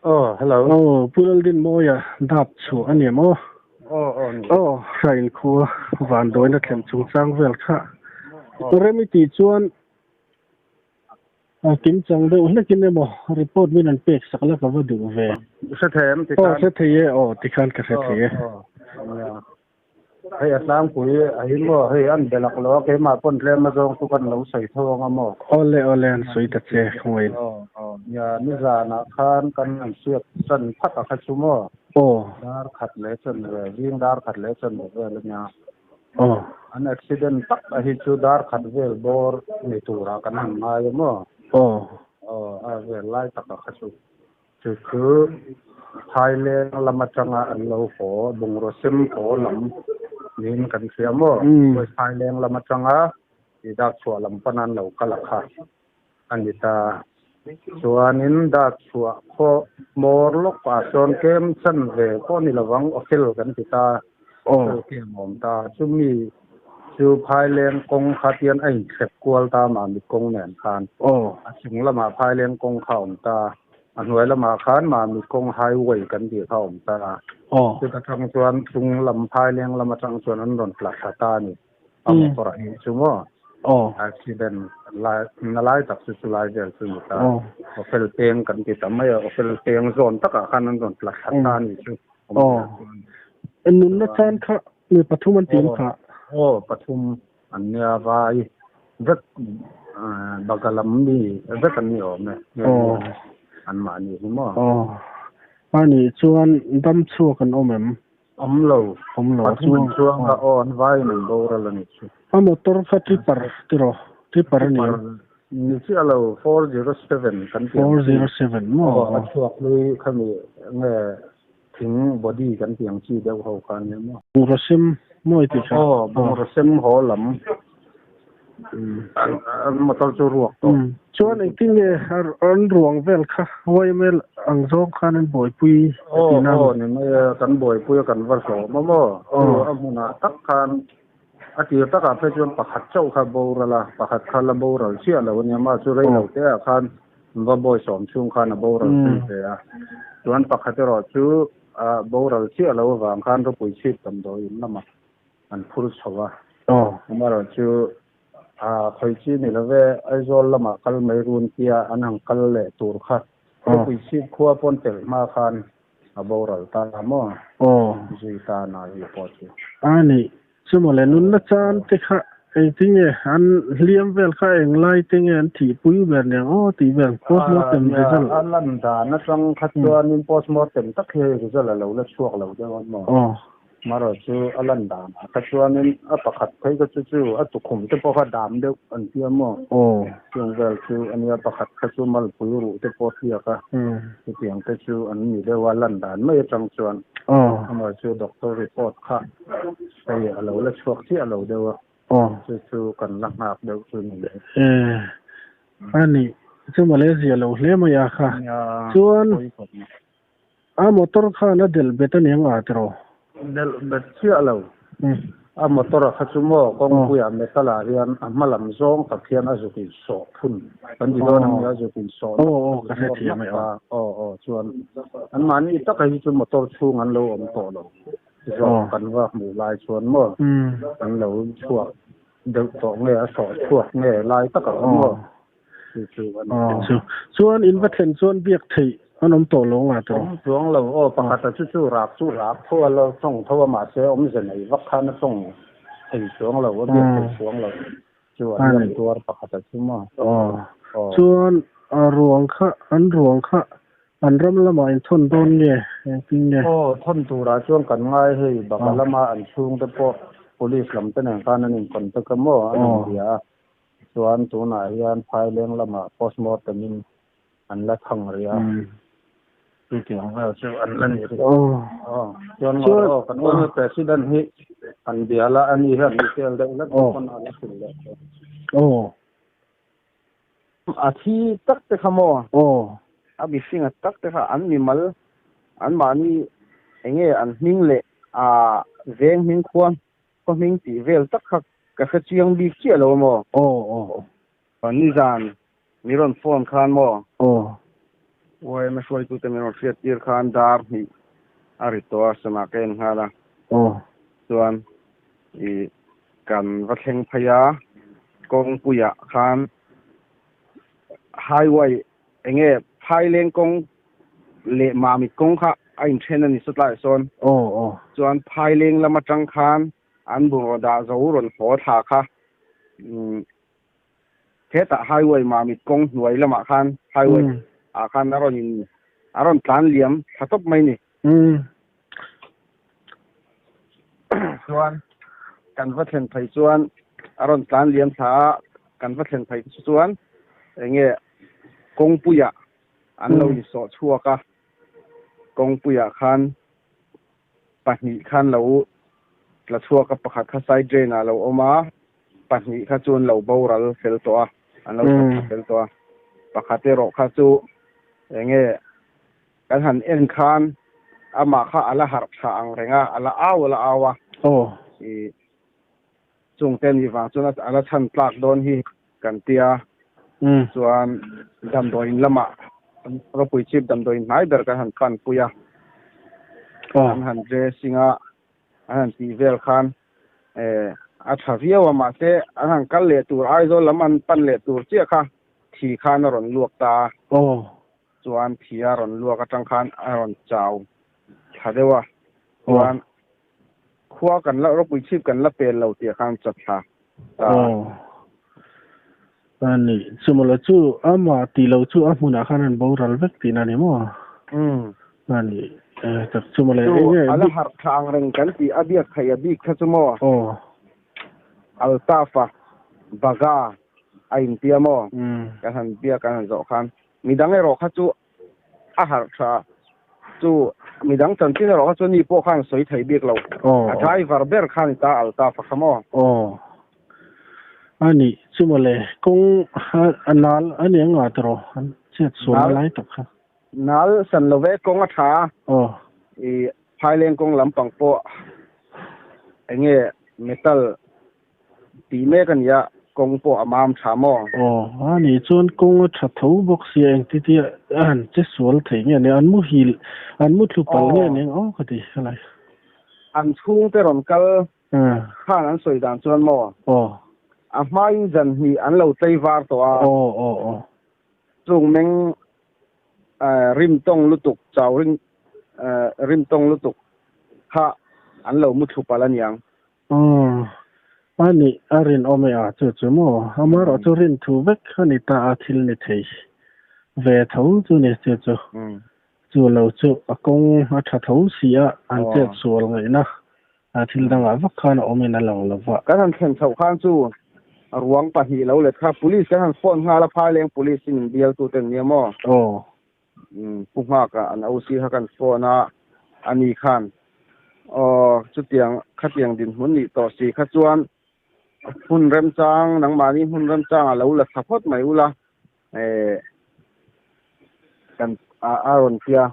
Oh, hello. Oh, Pu Laldinmawia dap chhuah a ni em aw? Oh, oh, ni. Oh, Hrain khua vanduaina thlen chungchang vel kha. Rem i tih chuan kim chang deuh hlekin emaw report min an pek sak la ka va duh ve. Hre thei em tikhan? Oh, hre thei e, oh, tikhan ka hre thei e. Oh, oh, nia. Hei a tlangpui a hi maw, hei an be lak lo a, keimah pawn tlem azawng chu kan lo sawi tho ang a maw? Awle, awle, an sawi ta che khawngaih. Aw, aw, nia, nizanah khan kan han hriat chan phat a kha chu maw? Aw. Dar khat leh chan ve, zing dar khat leh chan ve vel a nia. Aw. An accident tak a hi chu dar khat vel bawr ni turah kan han ngai a maw? Aw. Aw, a vel lai tak a kha chu. Chu chu Thailand lam atanga an lo haw bungraw sem haw lam niin kan hria maw? Thailand lam atanga i dak chhuah lam pana an lo kal a kha a ni ta. Chuanin dak chhuah khaw hmawr lawkah chuan kem chan ve pawh ni lovang ofel kan ti ta. Ofel kem a awm ta. Chumi chu Phaileng kawng kha tian a inthlep kual ta Mamit kawng nen khan. A chung lamah Phaileng kawng kha a awm ta. A hnuai lamah khan Mamit kawng highway kan tih kha a awm ta a. Chuta tang chuan chung lam Phaileng lam atang chuan an rawn tla thla ta a ni. A motor a hi chu maw? Accident lai na lai tak chu chu lai vel chu ni ta. Ofel peng kan ti ta mai a, ofel peng zawn takah khan an rawn tla thla ta a ni chu. Nunna chan kha mi pathum an ti em kha? Aw, pathum an nia vai vek bagalam mi vek an ni awm e an mahni hi maw. Aw ani chuan dam chhuak an awm em? Awm lo. Awm lo Pathum an chuang a aw an vaiin an boral a ni chu. A motor kha tripper tiraw tripper a ni em? Ni chiah lo 407 kan tih ang chi. 407 maw? Aw a chhuak hlui khami nge Thing body kan tih ang chi deuh ho kha ania maw? Bungraw sem mawi tih kha. Aw, bungraw sem haw lam an motor chu ruak tawh. Chuan engtin nge an ruang vel kha YML ang zawng khan an buaipui a tih na? Aw, aw ni mai e, kan buaipui a kan va hlawm a maw? Chu a hmunah tak khan a tir takah phei chuan pakhat chauh kha boral a, pakhat kha la boral chiah lo ania maw? Chu rei lo te ah khan Va bawi sawm chhung khan a boral pui ve a, chuan pakhat erawh chu a boral chiah lo avang khan ropui chhip damdawi in lamah an phur chho a. Amaherawh chu a khawi chi ni love Aizawl lamah kal mai run tia an han kal leh tur kha ropui chhip khua pawn telh hma khan a boral ta maw? Zui ta na hi pawh chu. A nih Chu mawle nunna chan te kha engtin nge an hliam vel kha eng lai te nge an thihpui ber niang aw tih vel postmortem result. A lan dan atang kha chuanin postmortem tak hi hei result a lo la chhuak lo deuh a maw? Marawh chu a lan dan ah kha chuanin a pakhat phei kha chu chu a tukhum te pawh kha dam deuh an tia maw? Chung vel chu a nia pakhat kha chu malpui ruh te pawh hriak a chutiang te chu an ni deuh a lan dan mai atang chuan amaw chu doctor report kha Hei a lo la chhuak chiah lo deuh a, chu chu kan la nghak deuh chu ni mai. E, a nih chu Malaysia lo hle mai a kha. Chuan a motor khan a delh bet aniang a tiraw? Delh bet chiah lo. A motor a kha chu maw kawngpuiah metal ah hian a hma lam zawng tak hian a zuk insawh phun kan ti dawn ania a zuk insawh nak ka hrethiam e aw. Aw aw chuan anmahni taka hi chu motor chhung an lo awm tawh lo. Zawk kan va hmuh lai chuan maw kan lo chhuak deuh tawh nge a sawh chhuak nge lai tak ang maw chu chu a ni. Chu chuan in va thlen chuan biak theih an awm tawh lo nga tawh. Awm chuang lo aw pakhat a chu chu rak chu rak tho a lo tawng tho a mahse awmze nei vak khan a tawng thei chuang lo a biak thei chuang lo chu an lan tuar pakhat a chu maw. Aw chuan a ruang kha an ruang kha An ram lamah in thawn dawn nge engtin nge? Aw, thawn turah chuan kan ngai hei, baka lama an chhungte pawh police lam te nen khan an in contact a maw an in bia a, chuan tunah hian Phaileng lamah postmortem in an la thang rih a, chutiang vel chu an la ni rih. Aw, chuan ngaw aw, kan owner president hi an bia la, ani hian detail deuh hlek deuh pawn a la hrilh leh tawh. Aw. A thi tak te kha maw? Aw. A mihring a tak te kha an mimal, an mahni enge an hming leh a veng hming khua khaw hming tih vel tak kha ka hre chiang bik chiah lo a maw? Aw aw. Nizan mi rawn phone khan maw? Aw. YMA hruaitute min rawn hriat tir khan dar hnih a ri tawh a, sana ka en nghal a. Aw. Chuan ih kan va thleng phei a, kawngpuiah khan highway enge Phaileng kawng leh Mamit kawng kha a inthen a ni sawtlaiah sawn. Aw aw. Chuan Phaileng lam atang khan an bungraw dah zo rawn haw thla kha umm Hetah highway Mamit kawng hnuai lamah khan highway ah khan a rawn in a rawn tlan liam thla tawp mai ni. Chuan kan va thlen phei chuan a rawn tlan liam thla a, kan va thlen phei chuan enge kawngpuiah an lo insawh chhuak a, kawngpuiah khan pahnih khan lo tla chhuak a, pakhat kha side drain ah lo awm a, pahnih kha chu an lo boral fel tawh a, an lo that tha fel tawh a, pakhat erawh kha chu enge kan han en khan amah kha a la harh tha ang reng a, a la au a la au a, ih chungte nih vang chuan a la chhan tlak dawn hi kan tia, chuan damdawiin lamah ropui chip damdawiin hnai ber kan han panpui a, kan han dressing a, an han tih vel khan a tha viau a, mahse an han kal leh tur Aizawl lam an pan leh tur chiah kha thi khan a rawn luak ta a, chuan thi a rawn luak atang khan a rawn chau thla deuh a, chuan khua kan la ropui chhip kan la pel lo tih khan chat thla ta a. A ni, chumawlh chu amah tih loh chu a hmunah khan an boral vek tihna a ni maw? A ni, tak chumawlh e. Chu a la harh thla ang reng kan tih a biak theih a bik kha chu maw? Aw. Altafa Baga a intia maw? Kan han biak kan han zawh khan midang erawh kha chu a harh tha chu midang chanchin erawh kha chu ni pawh khan sawi thei bik lo. A driver ber khan i ta Altafa kha maw? Aw. A nih chu mawle, kawng a nal a ni ang ngah tawh an chhiat sual a lai tak kha. Nal san lo ve, kawng a tha a. Aw. I Phaileng kawng lampang pawh enge metal tih mek a nia, kawng pawh a mam tha maw? Aw, a nih chuan kawng a tha tho bawk sia engti tia a han che sual thei nge nia, an muhil, an muthlu palh nge nia aw ka ti ka lai. An chhungte rawn kal Khan an sawi dan chuan maw? Aw. A hmain zan hnih an lo tlei var tawh a. Aw aw aw. Chung meng rim tawng lutuk chau ring rim tawng lutuk kha an lo mu thlu palh a niang. Aw. A nih a rinawm e a chu chu maw? Amaherawh chu rin thu vek a ni ta a thil ni thei ve tho chu ni chu chu. Chu lo chu a kawng a tha tho si a an chet sual ngaihna A thil dangah vak khan a awmin a lang lo va. Kan han thlen chhoh khan chu ruang pahnih lo let kha Police kan han phone nghal a, Phaileng Police in min bialtu te an nia maw? Aw. Umm Pu Nghaka an OC kha kan phone a, ani khan aw chutiang khatiang dinhmun nih tawh si kha chuan hmun remchang nangmahni hmun remchang a lo la tha phawt mai ula eh kan a rawn tia.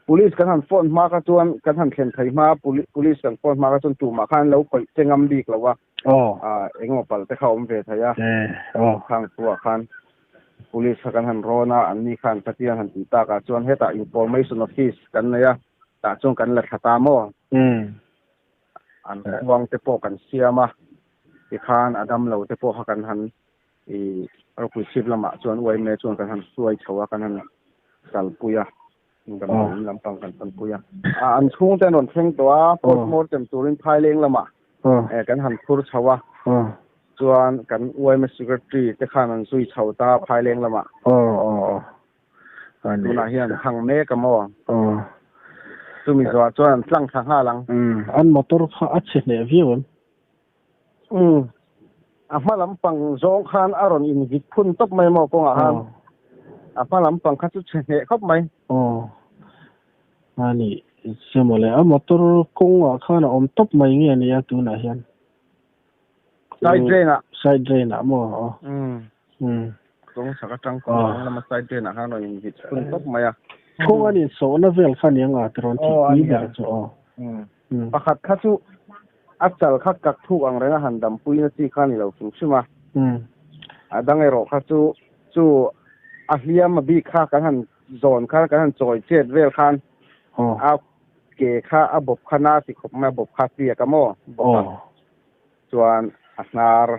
Police kan han phone hma kha chuan kan han thlen thei hma police kan phone hma kha chuan tumah khan an lo khawih che ngam bik lo a. Engemaw pal te kha awm ve thei a. Khang thuah khan police kha kan han rawn a, anni khan Pathian han tih takah chuan hetah information office kan nei a, tah chuan kan la thla ta maw? An khuang te pawh kan siam a, tikhan a damlo te pawh kha kan han I ropui chhip lamah chuan UIMA chuan kan han hruai chho a, kan han kalpui a, damdawiin lampang kan panpui a. An chhungte an rawn thleng tawh a, postmortem turin Phaileng lamah kan han phur chho a, chuan kan UIMA secretary te khan an zui chho ta Phaileng lamah. Tunah hian hang mek a maw? Chumi zawhah chuan an tlang thla nghal ang. An motor kha a chhe hneh viau em? Umm. A hma lampang zawng khan a rawn invit phun tawp mai maw kawngah khan. A hma lampang kha chu chhe hneh khawp mai. Aw. A ni che mawle. A motor kawngah khan a awm tawp mai nge nia tunah hian. Side drain ah. Side drain ah maw? Aw. Umm. Umm. Kawng chhak atang kawng dang lama side drain ah khan a rawn invit phun tawp mai a. Kawng an insawhna vel kha nia nga tirawn thihpui ber chu aw. Umm. Pakhat kha chu a chal kha kak thuk ang renga han dampuina chi kha a ni lo hrim hrim a. A dang erawh kha chu chu a hliam a bik kha kan han zawn kha kan han chawi chet vel khan a ke kha a bawp kha na ti khawp mai a bawp kha tliak a maw bawp a chuan a hnar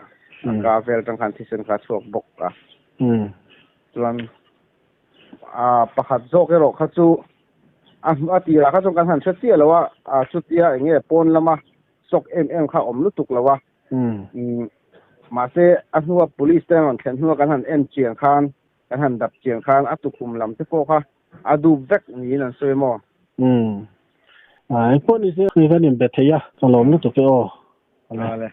a ka vel atang khan thisen kha a chhuak bawk a chuan a pakhat zawk erawh kha chu a a tirah kha chuan kan han hre chiah lo a a chutia eng nge pawn lama sawk em em kha a awm lutuk lo a mahse a hnua police te an rawn thlen hnua kan han en chian khan Kan han dap chian khan a tukhum lam te pawh kha a dup vek niin an sawi maw? Umm. Engpawh ni se kan inbe thei a, ka lawm lutuk e aw. Ale.